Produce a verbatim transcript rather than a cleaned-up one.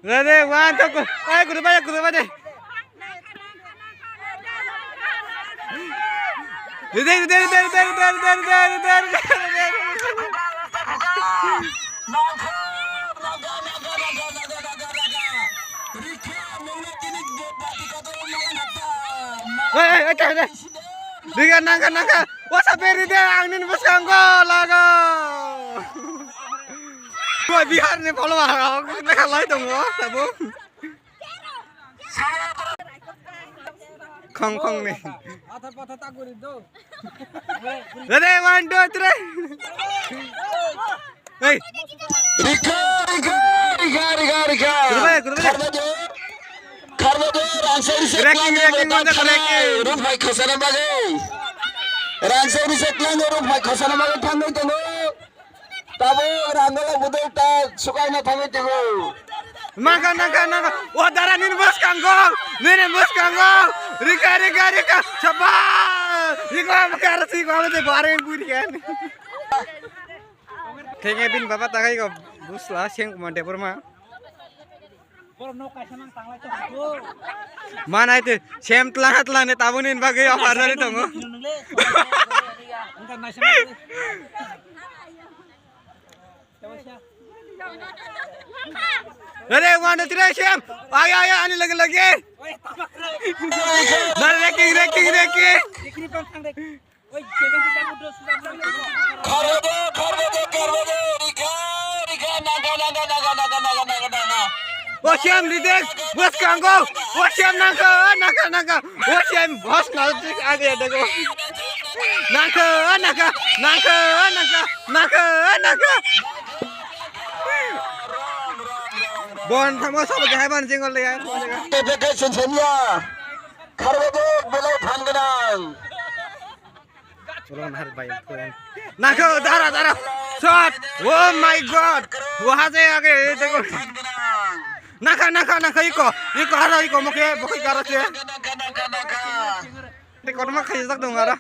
Ready, one, two, go. Ay, kudu ba, kudu ba de. Ready, ready, ready. Hey, hey, hey, hey. Riga nangka, nangka. Wasa beri de, ang nini bwskango lago. Bo Bihar ni follower rok lekha lai tongo, tabuk. Khong khong ni. Ready, one, two, three. Hey. Rikha, rikha, rikha, rikha, rikha. Kurba, kurba. Kharba do. Kharba do, rangsa uri se klango, breaking, breaking, kharnai, ruk bai khosana bagwi. Rangsa uri se klango, ruk bai khosana bagwi thangwi tongo. Tabuk rangolo budai ta sukaina thangwi tongo. Nangkha, nangkha, nangkha. O dara nini bwskango, nini bwskango. Rikha, rikha, rikha. Saba. Rikha, rikha, rikha, rikha, rikha, rikha. Thengya bini baba takai ko busla seng kuma Debbarma. Manai te sem tla tla ne tabuni bagwi offer jari tongo. Ready, one, two, three, sem. Ayo, ayo, ani lagi, lagi. Dara, reking, reking, reking. Kharbajo, kharbajo, kharbajo, rikha, rikha, nangkha, nangkha, nangkha. Wasiam Ridek, bwskango, wasiam nangkha, nangkha, nangkha, wasiam bos naltik age dago. Nangkha, nangkha, nangkha, nangkha, nangkha, nangkha. Bon thamo sabo jahai ban jingol le ya. Tepeke sensemya, kharbajo belai phan gwnang. Ulo nahar bai, ulo. Nangkha, dara, dara. Shot. Oh my God. Waha je age, eh, dego. Nangkha, nangkha, nangkha, iko. Iko haro, iko moke, boke garo che. Te kono ma khai jak dong ara.